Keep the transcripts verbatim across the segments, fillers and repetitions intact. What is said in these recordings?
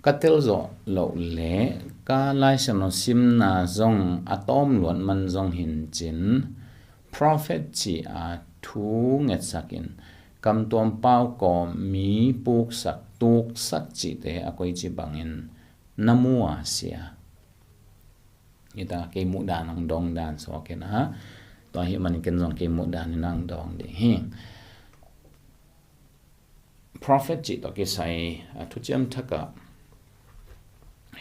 Ka tel zawh loh le ka Lai Siangtho simna zong a tawm luat man zong hi cin, prophet cih a thu ngetsak in, kamtuam pau kawm, mi puksak, tuksak cihte a koici bangin na mu a sia. Hita kei muh dan ang dawng dan suak in a, tua hi manin ken zong kei muh dan in ang dawng ding hi. Prophet cih tawh kisai a thuciam thak ah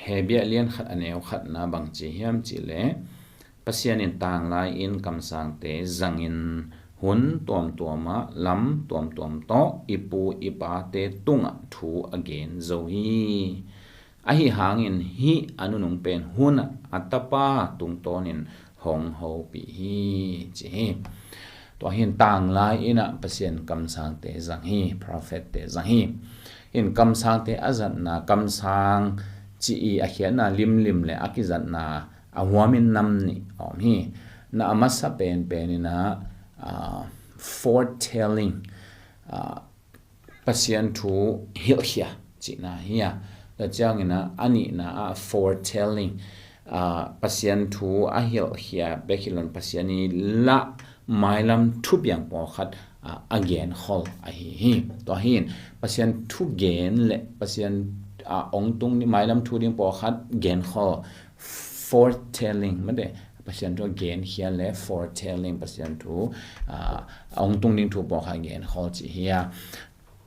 Hebru lian khat a neu khatna bang ci hiam cih leh, Pasian in tanglai in kamsangte zangin hun tuamtuam ah lam tuamtuam tawh i pu i pate tungah thu a gen zo hi. Ahi hangin hih a nunung pen hun ah a Tapa tungtawnin hong hopih hi, ci hi. Tua hi in tanglai in ah Pasian kamsangte zang hi, prophette zang hi. In kamsangte a zatna, kamsang cih i a khiatna limlim le a kizatna a huamin nam nih a om hi. Na a masa penpen in ah, ah, foretelling, ah, Pasian thu hilhkhia cihna hi a. Tua ciangin ah a nihna ah foretelling, ah, Pasian thu a hilhkhia bek hi lo in Pasian i lah mailam thupiang pawlkhat, ah, a genkhol ahi hi. Tua hi in Pasian thu gen le Pasian, ah, ong tung ding mailam thu ding pawlkhat genkhol, foretelling mate, Pasian thu a genkhia le foretelling, Pasian thu, ah, a ong tung ding thu pawlkhat genkhol cih hi a.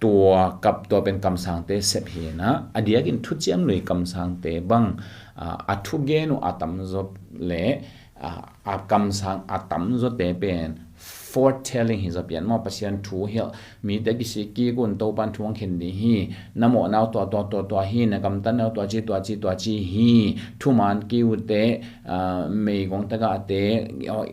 Tua kap, tua pen kamsangte sep hi in ah, a diakin thuciam lui kamsangte bang, ah, a thugen uh a tamzaw le, ah, a kamsang a tamzawte pen foretelling hi zaw pian maw, Pasian thu hilh, mite kisik kik un, Topan thu hong khen ding hi, na mawhna uh tua tua tua tua hi, na gamtatna uh tua ci tua ci tua ci hi, thuman kei uh teh, ah, meigong tagahte, oh,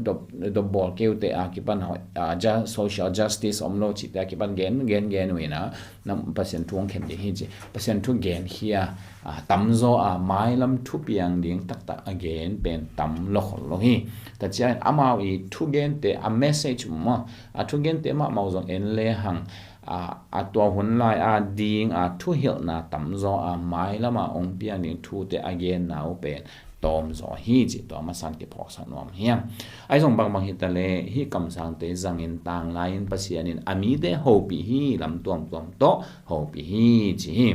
dop, dop bawl kei uh teh a kipan, ah, ju-, social justice om lo cihte a kipan gen gen gen uh in ah, na Pasian thu hong khen ding hi ci. Pasian thu genkhia, ah, tamzaw a mailam thupiang ding taktak a gen pen tam lo khol lo hi. Tua ciangin amau i thugente a message maw, a thugente mahmah uh zong en lehang, ah, a tua hun lai a ding a thuhilhna tamzaw a mailam a ong piang ding thute a genna uh pen tawmzaw hi cih tua masa in kiphawksak nuam hi hang. Ahi zong bangbang hi ta leh hih kamsangte zangin tanglai in Pasian in a mite hopih hi, lam tuamtuam tawh hopih hi ci hi.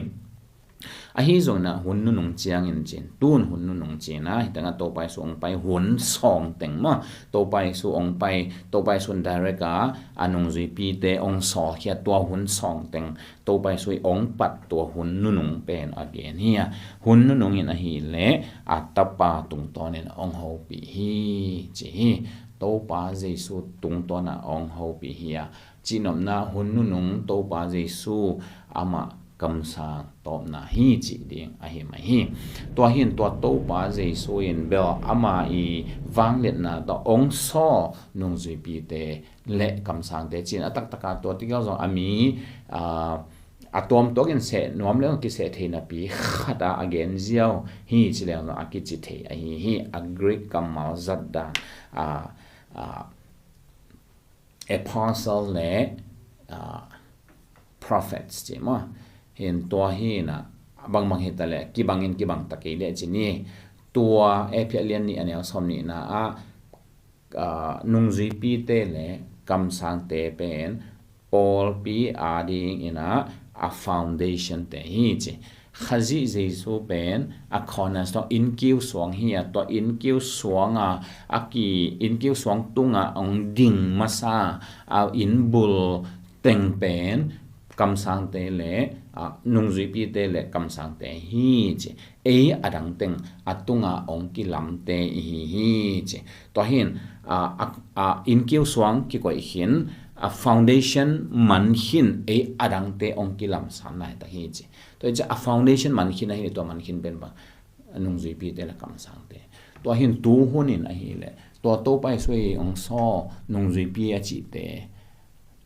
Ahi zongin ah hun nunung ciangin cin, tun hun nunung cin ah, hi tengah Topa Jesu ong pai hun sawng teng maw, Topa Jesu ong pai, Topa Jesu in direct a a nungzuipite ong sawlkhia tua hun sawng teng, Topa Jesu i ong pat tua hun nunung pen a gen hi a. Hun nunung in ahih leh a Tapa tungtawnin ong hopih hi ci hi. Topa Jesu tungtawn a ong hopih hi a, cihnopna hun nunung Topa Jesu amah kamsang tawpna hi cih ding ahi mai hi. Tua hi in tua Topa Jesu in bel ama i vangliatna tawh ong sawl nungzuipite le kamsangte ci in a taktak a tua tikah zong a mi, ah, a tuamtuak in seh nuam le kiseh thei napi khat a a gen ziau hi ci leng zong a kici thei ahi hi. A Greek kammal zat dan, ah, ah, apostle le, ah, prophets ci maw. Hi in tua hi in ah bangbang hi ta leh kibang in kibang ta kei leh ci ni. Tua Efesa lian nih a neu sawm nihna ah, ah, nungzuipite le kamsangte pen pawlpi a ding in ah a foundation te hi ci. Khazih Jesu pen a cornerstone, innkiu suang hi a, tua innkiu suang a, a ki innkiu suang tungah ong ding masa a innbul teng pen kamsangte le, ah, nungzuipite le kamsangte hi ci. Ei a dang teng a tunga ong kilamte i hi hi ci. Tua hi in, ah, ah, ah, innkiu suang kikoih khin, a foundation man khin ei a dangte ong kilamsan nai ta hi ci. Tua hi ci a foundation man khin ahi tua man khin pen bang nungzuipite le kamsangte. Tua hi in tu hun in ahih leh tua Topa Jesu i ong sawl nungzuipi a cihte,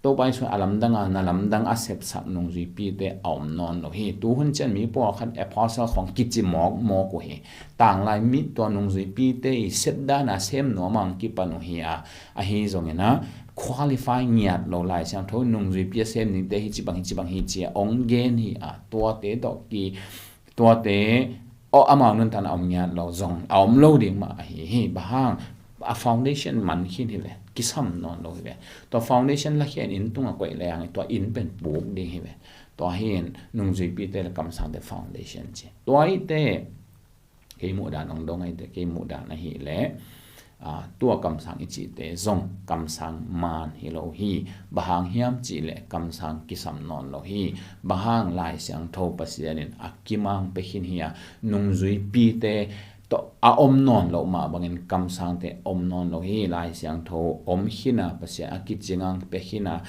Topa Jesu a lamdang a, na lamdang a sepsak nungzuipite a om nawn lo hi. Tu hun ciang mi pawlkhat apostle khawng kici mawkmawk uh hi. Tanglai mi tua nungzuipite i sepdan a sem nuam a ong kipan uh hi a, ahi zongin ah qualify ngiat lo Lai Siangtho nungzuipi a sem dingte hi ci bang hi ci bang hi ci a ong gen hi a, tuate tawh ki Tuate, aw, amau nuntakna a om ngiat lo zong, a om lo ding mah ahi hi. Bang hang, a foundation man khin hi ve, kisam nawn lo hi ve. Tua foundation lakhia in inn tungah koih leng, tua inn pen puk ding hi ve. Tua hi in nungzuipite le kamsangte foundation ci. Tua hi te, kei muhdan ong dong ahi te, kei muhdan ahi leh, aa, tua kamsang i cihte zong kamsang man hi lo hi. Bang hang hiam cih leh kamsang kisam nawn lo hi. Bang hang, Lai Siangtho Pasian in a kimang pia khin hi a, nungzuipite tawh a om nawn loh mah bangin kamsangte om nawn lo hi. Lai Siangtho om khin a, Pasian a kicing ang pia khin a,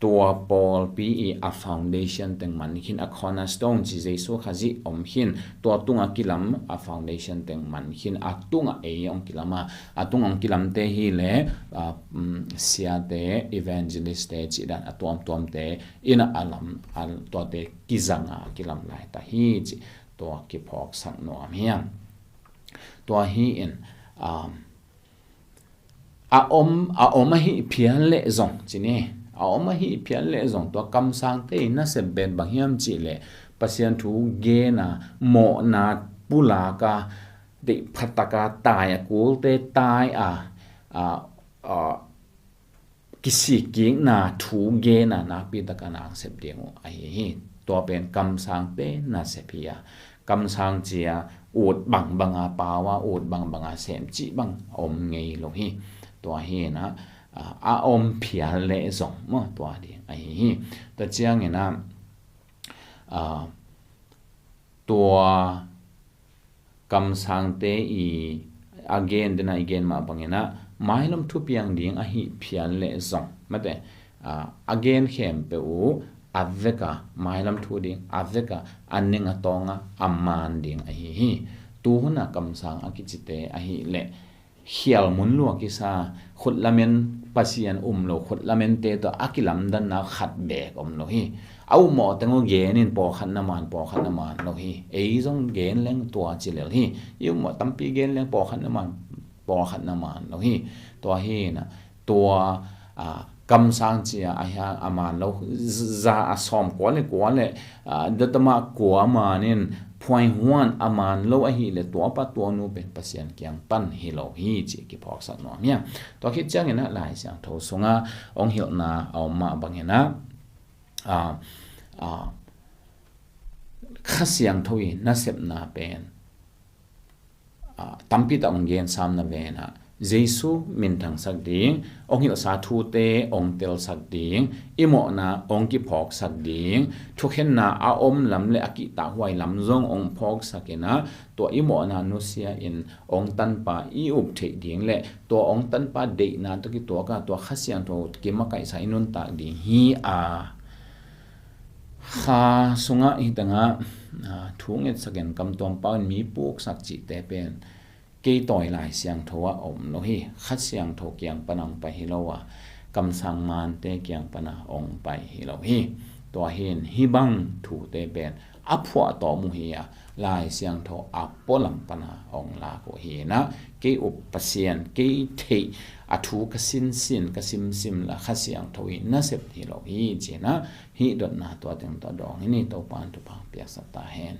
tua pawlpi i a foundation teng man khin, a cornerstone ci Jesu Khazih om khin, tua tungah kilam a foundation teng man khin, a tungah ei ong kilam a, a tungah ong kilamte hi leh, a, um, siate, evangelistte cih dan a tuamtuamte in a lam, a, tuate kizang a kilam lai ta hi ci, tua kiphawksak nuam hiam. Tua hi in, um, a om, a om ahi phial leh zong ci ni. A om ahi phial leh zong tua kamsangte i nasep pen bang hiam cih leh Pasian thu gen a, mawhna pulak a, deih phatak a, tai a kulte tai a, a, a, kisik kikna thu gen a nakpi tak a na sep ding uh ahi hi. Tua pen kamsangte nasep hi a, kamsang ci a ut bangbang a pau a, ut bangbang a sem cih bang om ngei lo hi. Tua hi in a, a, a om phial leh zong maw, tua ding ahi hi. Tua ciangin a, a, tua kamsangte i a gen dena i gen mah bangin a, mailam thupiang ding ahi phial leh zong, mate, a, a gen khempeuh uh a vek a mailam thu ding, a vek a a ning a tawng a a man ding ahi hi. Tuhun a kamsang a kicite ahi leh khial mun lua kisa, khut lamen, Pasian um lo khut lamente tawh a kilamdanna khat beek om lo hi. A ummawh teng uh gen in pawlkhat na man, pawlkhat na man lo hi. Ei zong gen leng tua ci lel hi. I ummawh tampi gen leng pawlkhat na man, pawlkhat na man lo hi. Tua hi in a, tua, a, kamsang ci a, a hiang a man lo, za a sawm kua le kua le, a, datama kua man in, phuaihuan a man lo ahi leh tua pa tua nu pen Pasian kiang pan hi lo hi ci kiphawksak nuam hiam. Tua khit ciangin a Lai Siangtho sungah ong hilhna a om mah bangin a, a, a, Kha Siangtho i nasepna pen, a, tampi tak ong gen sam na ven a, Jesu minthangsak ding, ong hilhsa thute ong telsak ding, i mawhna ong kiphawksak ding, thukhenna a om lam le a kihtakhuai lam zong ong phawksak in a, tua i mawhna nusia in ong tanpa i up theih ding le tua ong tanpa deihna tawh kituak a, tua Kha Siangtho kimakaihsa i nuntak ding hi a. Kha sungah hi tangah, a, thu ngetsak in kamtuam pau in mi puksak cihte pen kei tawi Lai Siangtho ah om lo hi. Kha Siangtho kiang pana ong pai hi lo a, kamsang mante kiang pana ong pai hi lo hi. Tua hi in hih bang thute pen a phuahtawm uh hi a, Lai Siangtho a pualam pana ong lak uh hi in a, kei up Pasian, kei theih a thu ka sinsin, ka simsim la Kha Siangtho i nasep hi lo hi ci in a, hih dotna tua teng tawh dawng hi ni. Topa in thupha piaksak ta hen.